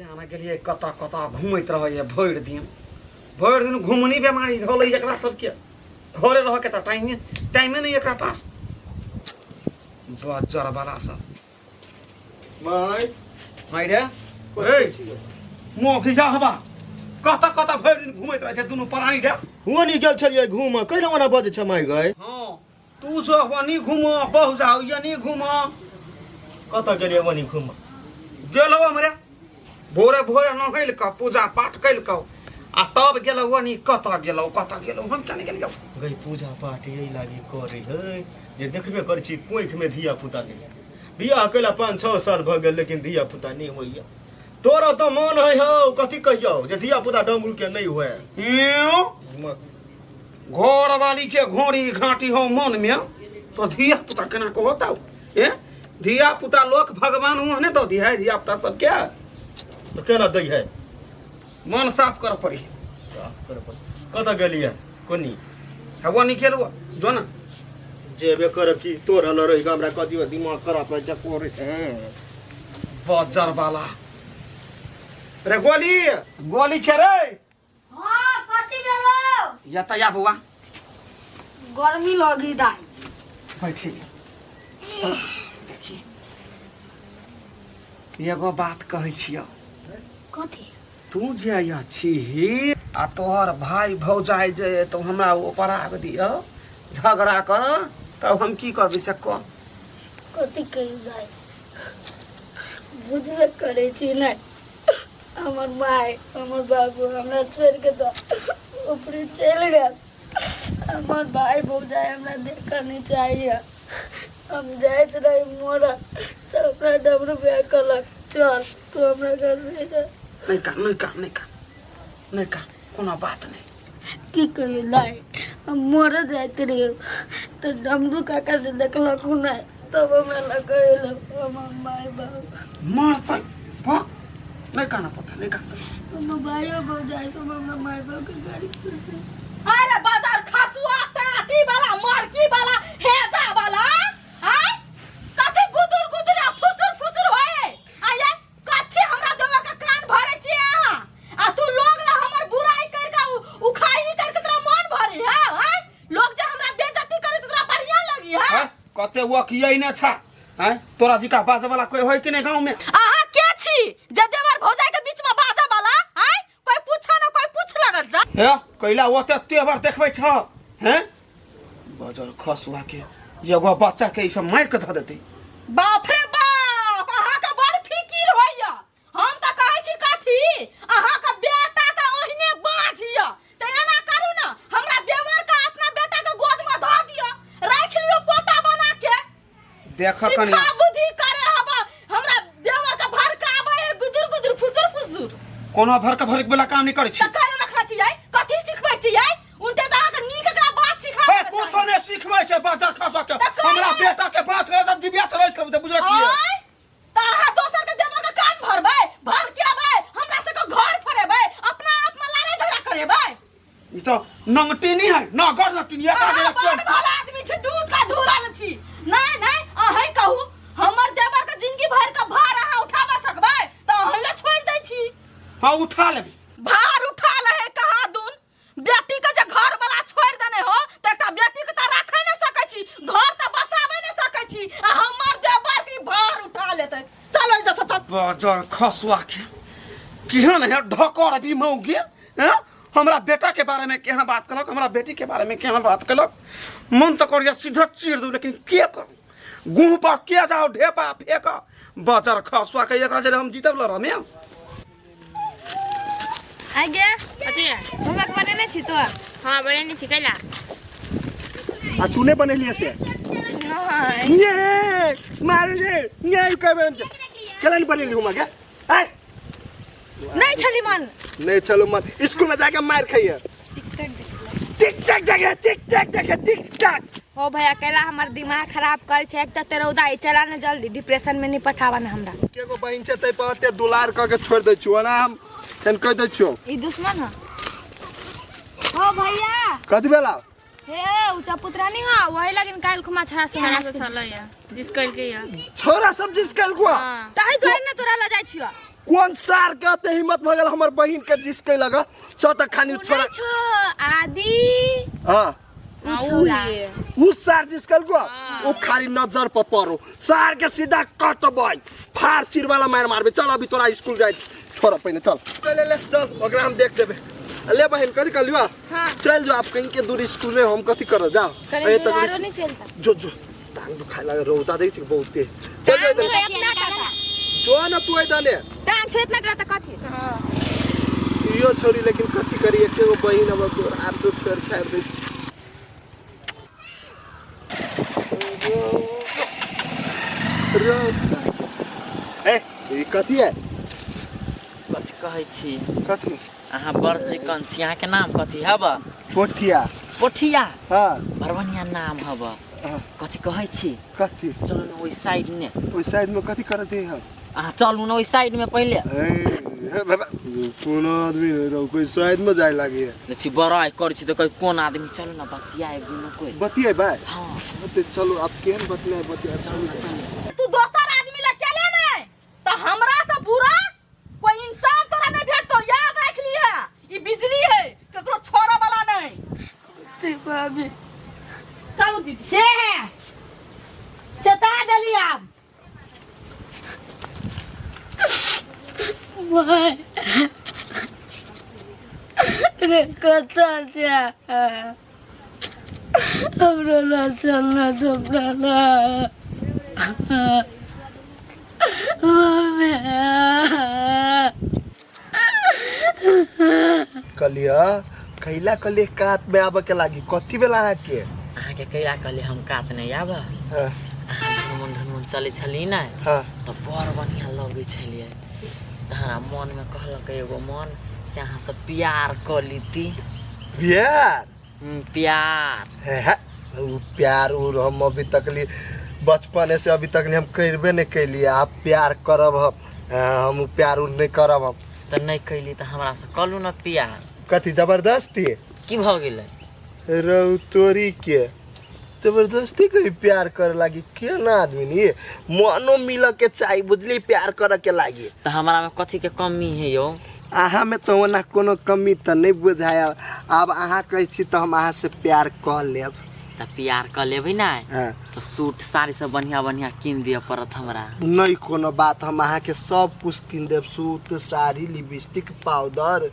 किया ने गेलियै कतऽ कतऽ घुमैत रहैए भरि दिन भरि दिन घुमनी बेमारी धऽ लैए एकरा सबके घरे रहके तऽ टाइमे टाइमे नहि एकरा पास बज्जर वाला सब माय माय रे ए मोखी जा हवा कतऽ कतऽ भरि दिन घुमैत रहै छै दुनू प्राणी रे हुआं नहीं गेल छलियै घूमऽ कैला ओना बजै छै माय गए हँ तू जो वनी घूम बहु जाओ यनी घूम कतऽ गेलियै वनी घूमऽ गेलो हमरे भोरे भोरे नहैल कऽ पूजा पाठ कैल कऽ आ तब गेलो वनी कतऽ गेलो कतऽ गेलो हम केना गेलियौ गई पूजा पाठ यही लागी करै है जे देखबे करै छी कोखिमे धिया पुता नहि बियाह कैला 5-6 साल भऽ गेल लेकिन धिया पुता नहि होइया तोरा तऽ मन है हौ कथी कहियौ जे धिया पुता डमरू के नहि हुए घर वाली के घोड़ी घाटी हो मन में तो धिया पुता केना को होता ए धिया पुता लोक भगवान हुआ ने दो दिया धिया पुता सबके तो केना दै है मन साफ कर पड़ी साफ करऽ पड़ी कतऽ गेलियै कोनी हवा निकल जो ना जेबे करब की तोर हल रही हमरा कथी दिमाग खराब रहै छै कोरे बजर वाला रे गोली गोली छे रे हाँ कथी भेलो या त या बौआ गर्मी लगी दाई बैठी जा देखी एगो बात कहै छियौ कथी तू जे यहाँ छीही आ तोहर भाय भौजाइ जे तो हमरा ऊपर आबि दिअ झगड़ा कर तब हम की करबै से कह कथी कही दाई बुझबे करै छी ने हमर माय हमर बाबू हमरा छोड़ि के तऽ ऊपरे चलि गेल हमर भाय भौजाइ हमरा देखऽ नहि चाहैए हम जाइत रही मोरा तऽ हमरा डबरू भैया कहलक चल तू हमरा घर नहि जा नहि कान नहि कान नहि कान नहि कान कोनो बात नहि की कहियो दाइ हम मरऽ जाइत रहियै तऽ डमरू काका से देखलक नहि तब हमरा लग एलो हमर माय बाप मरतै भक नहि काना पता नहि काना हमर भाइयो भौजाइ सब हमरा माय बाप के गाड़ी पर अरे बाजार खसुआ टाटी वाला मरकी वाला हेजा वाला आय कथी गुदुर गुदुर आ फुसुर फुसुर होए आये कथी हमरा देवर का कान भरे छी अहाँ आ तू लोग ला हमर बुराई कर के उखाई कर के तोरा मन भरे है आय लोग जे हमरा बेइज्जती करे त तोरा बढ़िया लगी है हैं? कते वकियै ने छा हैं तोरा जिका बाजे वाला कोई होय कि नहीं गांव में अहाँ के छी जे देवर भौजाई के बीच में बाजा वाला आय कोई पूछा ना कोई पूछ लगत जा हे कैला ओते तेवर देखबै छ हैं बजर खसुआ के एगो बच्चा के ई सब मारि के धऽ देतै बाप रे बाप अहाँ के बड़ फिकिर होइया हम तऽ कहै छी कथी अहाँ के बेटा तऽ ओहिने बाज यऽ तऽ एना करू ने हमरा देवर के अपना बेटा के गोद में धऽ दिअ राखि लियौ पोता बना के देख कनिया सिखा बुद्धि करे हब हमरा देवर के भड़काबै है गुदुर गुदुर फुसुर फुसुर कोनो भरक भरक वाला काम नहीं करै छी तऽ काहे रखना चाहिए कथी सिखबै छियै उनटे तऽ अहाँके नीक एकरा बात सिखा हे कुछो नहीं सिखबै छै बाजर खसुआ के तऽ कहै हमरा ने। बेटा के बात करे तऽ दिव्या चलै छै बुझल की आँय? तऽ अहाँ दोसर के देवर के कान भरबै भड़केबै हमरा सबके घर फरेबै अपना आप में लड़ाई झगड़ा करेबै ई तो नंगटिनी है नगर नटिनी एकरा अहाँ जेना बड़ भला आदमी छी दूध का धूरल छी नहीं नहीं अहीं कहू हमर देवर के जिंदगी भर के भार अहाँ उठाबा सकबै तऽ अहीं ला छोड़ि दै छी हाँ उठा लेबै भार उठा लहे कहा दून बेटी के जे घर वाला छोड़ देने हो त एकटा बेटी के त राखे नहीं सकै छी घर त बसाबे नहीं सकै छी आ हमर देवर के भार उठा लेतै चल एहिजा से चल बजर खसुआ के केहन है ढकर भी मौगी हैं हमरा बेटा के बारे में केहन बात कलक हमरा बेटी के बारे में केहन बात कलक मन तो करिया सीधा चीर दू लेकिन के करू गुह पर के जाओ ढेपा फेंक बजर खसुआ के एकरा जे हम जीतब लड़ हमें आगे कथी है होमवर्क बनेने छी तो हाँ बनेने छी कैला आ तू नहि बनेलियै से नहीं ये मारे रे ये कहबे केला नहीं बनेली हुमा के आय नहीं छली मन नहीं चलो मन स्कूल में जाके मार खाइए टिक टक देखे टिक टक देखे टिक टक हो भैया कैला हमर दिमाग खराब करे छै एक त ते रौदा है चला ने जल्दी डिप्रेशन में नहीं पठावा ने हमरा के गो बहिन छै तै पर एते दुलार क के छोड़ दै छियो ओना हम तन कह दै छियो ई दुश्मन है हो भैया कथी भेला हे ऊंचा पुतरा नहीं हा वही लगिन काल खुमा छड़ा से छड़ा सब छलै या जिस कल के या छोरा सब जिस कल को हाँ ताहि दुआरे ने तोरा ल जाइ छियो कोन सार के अते हिम्मत भऽ गेल हमर बहिन के जिसके लगा चल त खानी छोड़ा छो आदि हां उ छौरा उ सार जिसकल को उ खाली नजर पर पड़ो सार के सीधा कटबै फार चीर वाला मार मारबे चल अभी तोरा स्कूल जाए छोड़ पहिने चल ले ले चल ओकरा हम देख देबे ले बहन कथी कहलियो हाँ। चल जो आप कहीं के दूर स्कूल में हम कथी करब जाओ कहीं ए दूर आरो तक नहीं चलता जो जो टांग दुखाए लागे रौदा दै छै बहुते चल जो टांग इधर छो इतना टाटा जो ना तू इधर टांग छो इतना टाटा कथी यो छोरी लेकिन कथी करी एके गो बहिन अब तोर आब तो छोड़ छाड़ दे रौदा ए ई कथी है कथी कहै छी कथी अहाँ बड़ चिकन छी अहाँके नाम कथी हब पोठिया पोठिया हाँ बड़ बढ़िया नाम हब हाँ। कथी कहै छी कथी चलू ने ओहि साइड ने ओहि साइड में कथी करत है हम अहाँ चलू ने ओहि साइड में पहिले ए हे बाबा कोनो आदमी नहीं रहो कोई साइड में जाए लागी है देखी बड़ाइ करै छी तऽ कहै कोन आदमी चलू ने बतियाए बिनु कोइ बतिए भाई हाँ तो चलो आप केहन बतियाए बतियाए चलू ना। तू दोसर आदमी ला केले नहीं तो हमरा से बुरा कोई इंसान तोरा नहीं भेटतो याद रख ली है ई बिजली है केकरो छोड़े वाला नहीं ते भाभी चलू दीदी से है चेता देली आब माय रे कतऽ छै हमरा ना चलना हमरा ना मम्मी कहलियै कैला कहलियै कात में आबऽ के लागी कथी भेल अहाँके अहाँके कैला कहली हम कात नहि आब हाँ अहाँ ढनमन ढनमन चलै छली ने हाँ तऽ बड़ बढ़िआँ लगै छलियै तऽ हमरा मनमे कहलक एगो मन से अहाँसँ प्यार कऽ लीती प्यार प्यार है है उ प्यार उर हम अभी तक लिए बचपने से अभी तक लिए हम करबे नहीं कैलिए आप प्यार करब हम हाँ, हम उ प्यार उर नहीं करब हम तऽ नहि कैली तऽ हमरासँ कलू ने प्यार कथी जबरदस्ती की भऽ गेलै रौ तोरी के जबरदस्ती कहीं प्यार करे लागी के ना आदमी नी मनो मिल के चाही बुझली प्यार करे के लागी तऽ हमरामे कथीके कमी है यौ अहाँ में तो ओना कोनो कमी तऽ नहीं बुझायल आब अहाँ कहै छी तऽ हम अहाँ से प्यार कऽ लेब तऽ प्यार कऽ लेबै ने हाँ। तऽ सूट साड़ी सब बढ़िआँ बढ़िआँ कीन दिअ पड़त हमरा नहीं कोनो बात हम अहाँके सब कुछ कीन देब सूट साड़ी लिपस्टिक पाउडर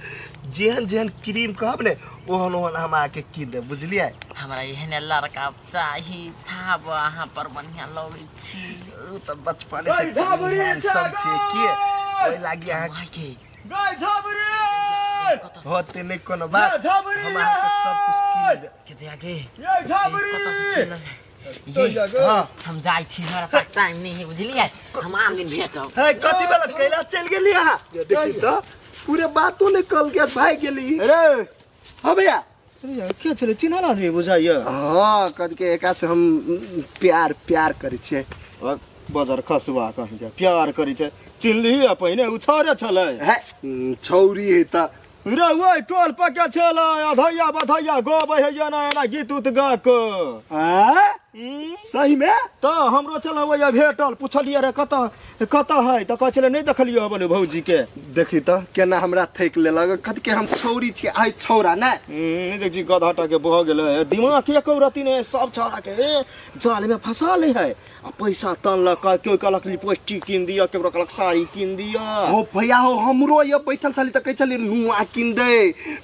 जेहन जेहन क्रीम कहब ने ओहन ओहन हम अहाँके कीन देब बुझलियै हमरा एहन लड़का चाही था अहाँ पर बढ़िआँ लगै छी ओ तऽ बचपने से हैंडसम छियै की ओहि लागी अहाँ मायके होते नहीं कोनो बात हम अहाँके सब कुछ कीन देब के दया गे कतऽ से चलि ये हाँ हम जाइ छी हमरा पास टाइम नहीं है बुझलियै हम आन दिन भेटब है कथी बेला कैलाश चलि गेली अहाँ देखी तऽ पूरे बातो नहीं कल के भाग गेली अरे हाँ भैया अरे के छलै चिन्हल आदमी बुझाइया हाँ कद के एका से हम प्यार प्यार करै छियै बजर खसुआ कहीं के प्यार करै छै चिन्हलिही पहिने उ छौरे छलै है छौरी है तऽ रे ओइ टोल पर के छलै अधैया बधैया गबै है एना एना गीत उत गा कऽ आँय? सही में तऽ हमरो छलै ओइ भेटल पुछलियै रे कतऽ कतऽ है तऽ कहै छलै नहि देखलियै बोले भौजी के देखी तऽ केना हमरा थैक लेलक कद के हम छौरी छियै आइ छौरा ने नहि देख छी गधा टा के भऽ गेलै दिमाग एको रत्ती नहि सब छौरा के जाल में फंसा ले है आ पैसा तनलक केओ कहलक लिपस्टिक कीन दिअ केकरो कहलक साड़ी कीन दिअ हो भैया हो हमरो ये बैठल छली तऽ कहै छली नुआ कीन दे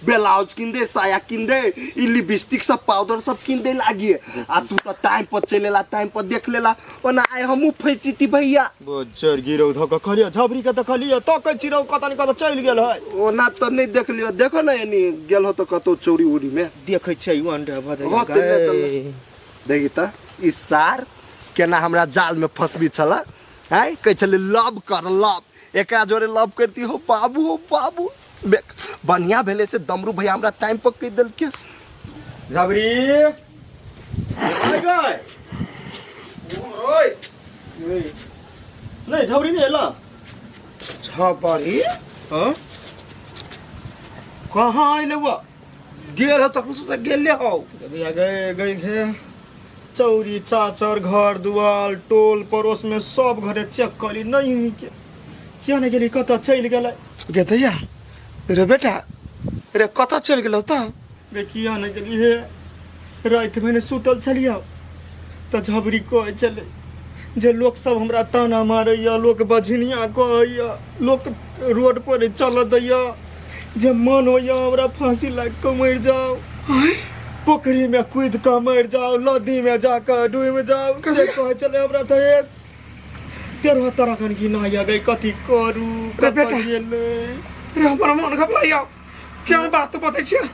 ब्लाउज कीन दे साया कीन दे ई लिपस्टिक सब पाउडर सब कीन दे लागी आ तू तऽ टाइम पर चलि एला टाइम पर देख लेला ओना आइ हमहूँ फँसि जीती भैया बज्जर गिरौ धऽ कऽ कहलियै झबरी के देखलियै तकै छी रौ कतऽ ने कतऽ चलि गेल है ओना तऽ नहि देखलियो देखो ने एनी गेल हो तऽ कतौ चोरी उरी में देखै छियै ओ अंडा भऽ हो तऽ नहि जाइ देखी तऽ ई सार केना हमरा जाल में फंसबी छला आँय कहै छलै लव कर लव एकरा जोरे लव करती हो बाबू हो बाबू बढ़िया भेलै से दमरू भैया हमरा टाइम पर कहि देलकै झबरी आइ गए नहीं झबरी नहीं एला झबरी हाँ कहाँ अइले हुआ गेल हो तखन से गेले हो भैया गए गए घे चौरी चाचर घर दुआर टोल पड़ोस में सब घरे चेक करी नहीं के किया नहि गेली कतऽ चलि गेलै गे दैया रे बेटा रे कतऽ चलि गेलौ तऽ गे किया नहि गेली हे रातिमे ने सुतल छलियै तऽ झबरी कहै छलै जे लोक सब हमरा ताना मारैया लोक बझनिया कहैया लोक रोड पर नहि चलऽ दैया जे मन होइया हमरा फांसी लागि कऽ मरि जाउ पोखरिमे कूदि कऽ मरि जाउ नदीमे जा कऽ डूबि जाउ से कहै छलै हमरा तऽ एक तेरह तरह कन की ना गई कथी करू रे कतऽ बेटा। गेलै रे हमर मन घबराइया केहन बात बतै छियै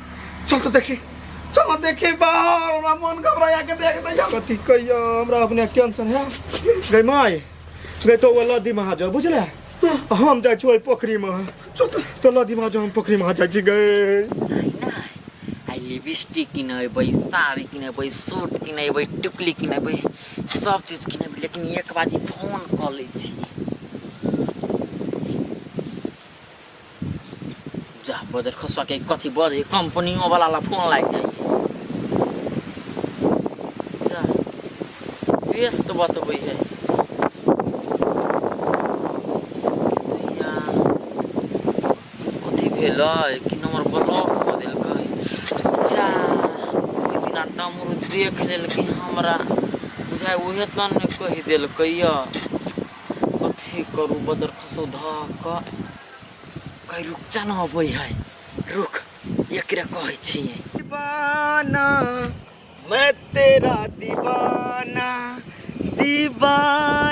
चल तऽ देखी चल देखी बाहर हमरा मन घबराइया के देख दैया कथी कहियो हमरा अपने टेंशन है गई माय गई तो वो नदी में जाओ बुझले हम जाइ छी ओहि पोखरी में चल तऽ तो नदी में जाओ हम पोखरी में जाइ छी गई आइ लिपस्टिक किनेबै साड़ी किनेबै सूट किनेबै टिकुली किनेबै सब चीज किनेबै लेकिन एक बाजी फोन कऽ लै छी जा बजर खसुआ के कथी बजे कंपनियों वाला ला फोन लागि जाइए जा व्यस्त बतबै है यार कथी भेलै कि नंबर ब्लॉक कऽ देलकै जा ओहि दिना डमरू देख लेलकै हमरा बुझाइ उहे तऽ ने कहि देलकै यऽ कथी करू बदर खसो धऽ कऽ कहि रुक जा न अबै है रुक एकरे कहै छियै दीवाना मैं तेरा दीवाना दीवाना।